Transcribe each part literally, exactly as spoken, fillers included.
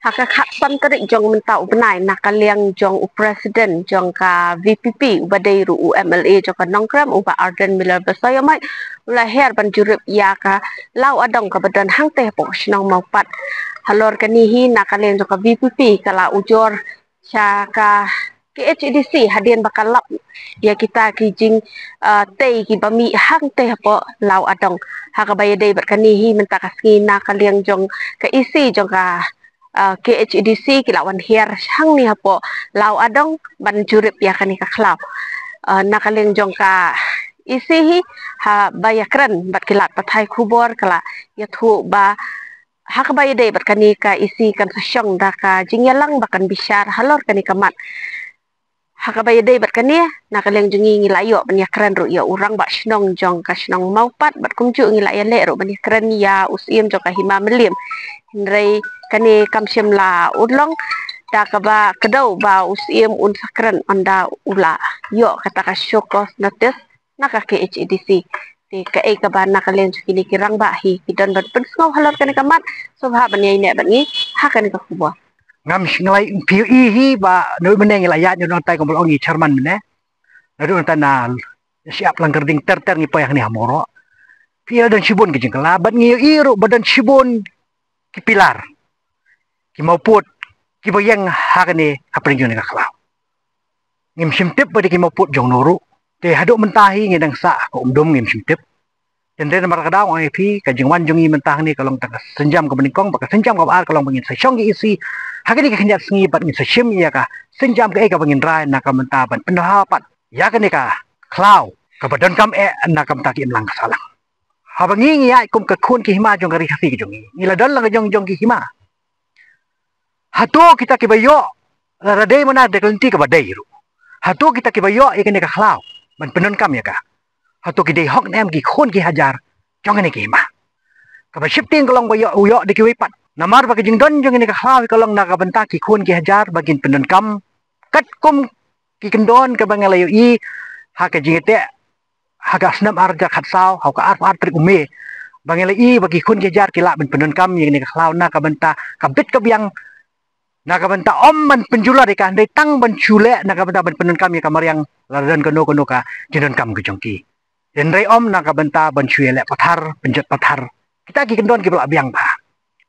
Ha ka khatsan tarik jong mynta u bnai, na ka liang jong u president jong ka VPP uba dei ruh u MLA jong ka Nongkrem, u Bah Ardent Miller Basaiawmoit, u la her ban jurip ïa ka law adong kaba don hangtei hapoh shnong Mawpat. Halor kane hi, na ka liang jong ka VPP ka la ujor sha ka KHADC hadien ba ka lap ïa kita ki jing, ah, tei kiba mih hangtei hapoh law adong. Ha kaba ïadei bad kane hi, mynta ka sngi na ka liang jong ka EC jong ka, ah, KHADC ki la wan hiar hangne hapoh law adong ban jurip ïa kane ka khlaw. Ah, na ka liang jong ka EC hi, haba ïakren bad ki lad pathai khubor, ka la ïathuh ba ha kaba ïadei bad kane, ka EC kan sa shong da ka jingïalang ba kan bishar halor kane ka mat. Ha kaba ïadei bad kane, na ka liang jong ngi, ngi la ïoh ban ïakren ruh ïa u rangbah shnong jong ka shnong Mawpat, bad kumjuh ngi la ïaleh ruh ban ïakren ïa u Syiem jong ka Hima Mylliem. Hynrei kane kam shym la urlong, da kaba kdew ba u Syiem un sa kren ynda u la ïoh kata ka show cause notice na ka KHADC. Te kaei kaba na ka liang jong kine ki rangbah hi ki don ban pynsngew halor kane ka mat? Sngewbha ban ïaineh bad ngi ha kane ka khubor. Ngam shym la ïohi hi ba naduh mynne ngi la ïaid, naduh nangtai kumba la ong i chairman mynne, naduh nangtai na Shyiap Langkyrding ter ter ngi poi hangne ha Mawroh. Phi ïa don shibun ki jingkylla bad ngi ïohi ruh ba don shibun ki pilar, ki mawpud kiba ïeng ha kane hapdeng jong kane ka khlaw. Ngim shym tip ba dei ki mawpud jong no ruh. Te haduh mynta hi ngi dang sah ka umdum, ngim shym tip. Tynrai namar ka dei, nga ong ïa phi, ka jingwan jong ngi mynta hangne ka long tang ka sienjam kaba nyngkong, bad ka sienjam kaba ar ka long ba ngin sa shong ki EC ha kane ka khyndiat sngi bad ngin sa shim ïa ka sienjam kaei kaba ngin rai na ka bynta ban pyndonkam pat ïa kane ka khlaw kaba donkam eh na ka bynta ki imlang ka sahlang. Haba ngi ngi ïaid kum ka khun ki hima jong ka ri Khasi ka jong ngi, ngi la don la ka jong jong ki hima. Hato kita kiba ïoh, lada dei mynta da ka lynti kaba dei ruh, hato kita kiba ïoh ïa kane ka khlaw ban pyndonkam ïa ka, hato ki dei hok ne em ki khun ki hajar jong kane ki hima? Kaba sheptieng ka long ba ïoh, u ïoh da kiwei pat. Namar ba ka jingdon jong kane ka khlaw ka long na ka bynta ki khun ki hajar ba kin pyndonkam katkum ki kyndon kaba ngi la ïohi ha ka jingïateh ha ka snem ar hajar khatsaw, ha ka arphew ar tarik u May, ba ngi la ïohi ba ki khun ki hajar ki lah ban pyndonkam ïa kane ka khlaw na ka bynta ka bit ka biang, na ka bynta ym ban pynjulor ïa ka, hynrei tang ban shu leh na ka bynta ban pyndonkam ïa ka mariang, lada don kano kano ka jingdonkam ka jong ki. Hynrei ym na ka bynta ban shu ïaleh pathar, pynjot pathar. Kita ki kyndon kiba la biang bha.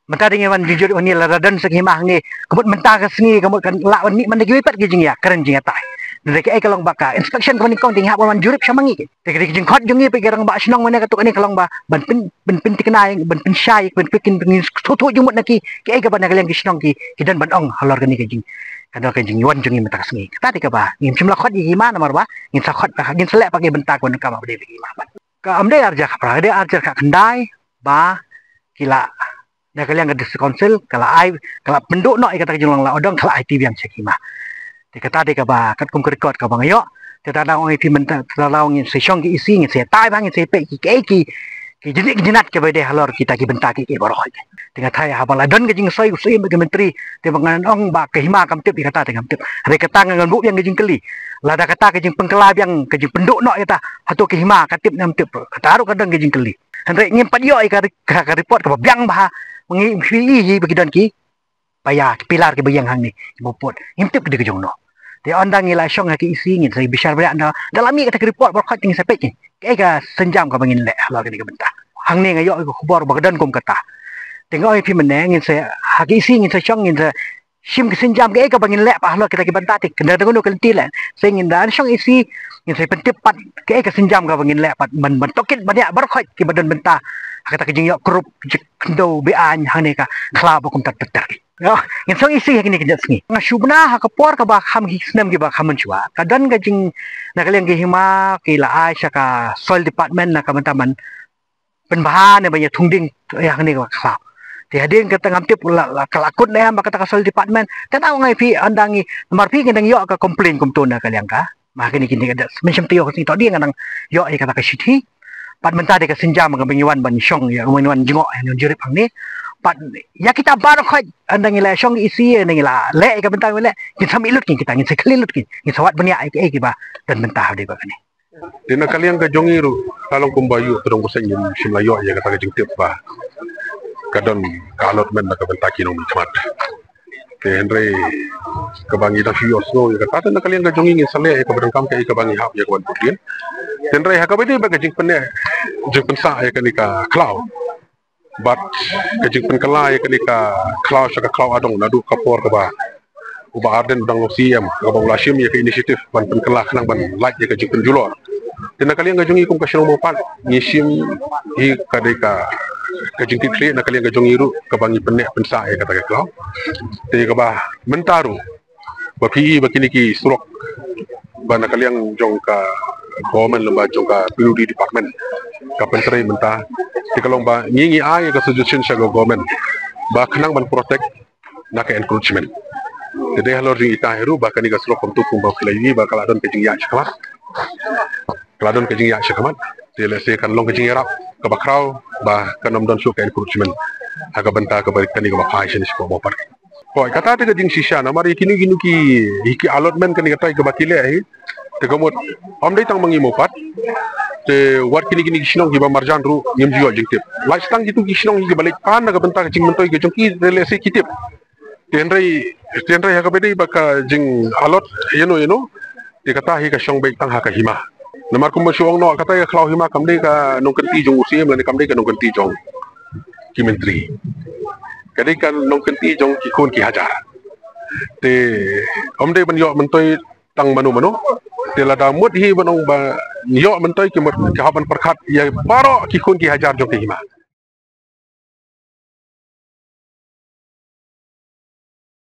Mynta dei ngi wan jurip hangne, lada don sa ki hima hangne, ka mut mynta ka sngi ka mut kan lah wan mih man da kiwei pat ki jingïakren jingïatai. Hynrei kaei ka long ba ka inspection kaba nyngkong dei ngi hap wan jurip sha ma ngi. Te ka dei ka jingkhot jong ngi pat ki rangbah shnong mynne, katto katne ka long ba ban pyn, ban pynthikna, ban pynshai, ban pynkin, ban sngewthuh jingmut na ki, kaei kaba na ka liang ki shnong ki, ki don ban ong halor kane ka jing, ka don ka jingwan jong ngi mynta ka sngi. Kata dei kaba ngim shym la khot ïa ki hima namar ba ngin sa khot, ngin sa leh pat ki bynta kaba nyngkong ba dei ki hima pat. Ka ym dei ar hajar khatphra, ka dei ar hajar khatkhyndai ba ki la, na ka liang ka District Council ka la ai, ka la pynduh noh ïa kata ka jinglong law adong, ka la ai ti biang sha ki hima. Te kata dei kaba katkum ka record kaba nga ïoh. Te ta dang ong ïa phi mynta, ta dang ong ngin sa shong ki EC, ngin sa ïatai bha, ngin sa ïapeit ki, ki, ki, ki jingïeit ki jingïeit kiba dei halor kita ki bynta ki, ki baroh. Te nga tharai haba la don ka jingsoi u Syiem bad ki myntri, te ba ngan ong ba ka hima kam tip ïa kata, te ngam tip. Hynrei kata ngan buh biang ka jingkylli. Lada kata ka jingpynkylla biang, ka jingpynduh noh ïa kata, hato ka hima ka tip ne ym tip? Kata ruh ka don ka jingkylli. Hynrei ngim pat ïoh ïa ka, ka, ka report kaba biang bha, ngi ïohi hi ba ki don ki paia, ki pilar kiba ïeng hangne, kiba put. Ngim tip ki dei ka jong no. Te ynda ngi la shong ha ki EC ngin sa bishar bha ynda, ynda la mih kata ka report baroh khoit ngin sa peit ki, kaei ka sienjam kaba ngin leh halor kane ka bynta. Hangne nga ïoh ïa ka khubor ba ka don kum kata. Te nga ong ïa phi mynne ngin sa, ha ki EC ngin sa shong, ngin sa shim ka sienjam kaei kaba ngin leh pat halor kita ki bynta, te kynda da kano ka lynti leh, sa ngin da shong EC ngin sa pyntip pat kaei ka sienjam kaba ngin leh pat ban, ban tohkit ban ïa baroh khoit kiba don bynta ha kata ka jingïoh krup, jingkhyndew be-aiñ hangne ka khlaw ba kumta ter ter. Ïa, ngin shong EC ha kine ki jait sngi. Nga shu bna ha ka por kaba kham, ki snem kiba kham mynshuwa, ka don ka jing, na ka liang ki hima ki la ai sha ka Soil Department na ka bynta ban pynbha ne ban ïa thung ding ïa hangne ka khlaw. Te hadien kata ngam tip la, la, ka la kut ne em bad kata ka Soil Department. Te nga ong ïa phi, ynda ngi, namar phi ngi dang ïoh ka complain kumto na ka liang ka, ma kine kine ka dei, mynshem taïew ka sngi to dei nga dang ïoh ïa kata ka shithi. Pat mynta dei ka sienjam kaba ngi wan ban shong ïa, kaba ngi wan jngoh ïa, ngi jurip hangne. Pat ïa kita baroh khoit ynda ngi la shong EC, ynda ngi la leh ïa ka bynta ngi leh, ngin sa mih lut ki kita, ngin sa khlieh lut ki, ngin sa wad bniah ïa kiei kiba don bynta ha dei ba kane. Te na ka liang ka jong ngi ruh, ka long kumba ïoh tyrong ba seng, ngim shym la ïoh ïa kata ka jingtip ba ka don ka allotment na ka bynta ki nongmihkhmat. Te hynrei kaba ngi dang shu ïohsngew ïa kata, te na ka liang ka jong ngi ngin sa leh ïa kaba donkam, ka ïa kaba ngi hap ïa ka ban bud dien. Te hynrei ha kaba ïadei bad ka jingpynneh jingpynsah ïa kane ka khlaw bad ka jingpynkylla ïa kane ka khlaw sha ka khlaw adong naduh ka por kaba u Bah Ardent u dang long C E M, kaba u la shim ïa ka initiative ban pynkylla khnang ban lait ïa ka jingpynjulor. Te na ka liang ka jong ngi kum ka shnong Mawpat, ngi shim hi ka dei ka, ka jingkitkhlieh na ka liang ka jong ngi ruh kaba ngi pynneh pynsah ïa kata ka khlaw. Te kaba mynta ruh ba phi i ba kine ki surok ba na ka liang jong ka government lem bad jong ka P W D department ka pyntrei mynta, te ka long ba ngi ngi ai ka suggestion sha ka government ba khnang ban protect na ka encroachment. Te dei halor jong ita hi ruh ba kane ka surok kumtu kumba phi la ïohi ba ka la don ka jingïaid shakhmat, ka la don ka jingïaid shakhmat. Te lehse kan long ka jingïarap kaba khraw ba kan ym don shuh ka encroachment ha ka bynta kaba kane kaba phai shane sha Mawpat. Hooid, kata te ka jingshisha namar ïa kino kino ki, ïa ki allotment kane katai kaba ki leh hi, te ka mut ym dei tang ma ngi Mawpat, te wat kine kine ki shnong kiba marjan ruh ngim ju ïoh jingtip. Lait tang kitu ki shnong hi kiba leit pan na ka bynta ka jingmyntoi ka jong ki, te lehse ki tip. Te hynrei, te hynrei ha kaba ïadei bad ka jing allot ïano ïano, te kata hi ka shong beit tang ha ka hima. Namar kumba shu ong noh, kata ka khlaw hima kam dei ka nongkynti jong u C E M lane kam dei ka nongkynti jong ki myntri. Ka dei ka nongkynti jong ki khun ki hajar. Te ym dei ban ïoh myntoi tang mano mano. Te lada mut hi ban ong ba ïoh myntoi, ki mut ki hap ban pyrkhat ïa baroh ki khun ki hajar jong ka hima.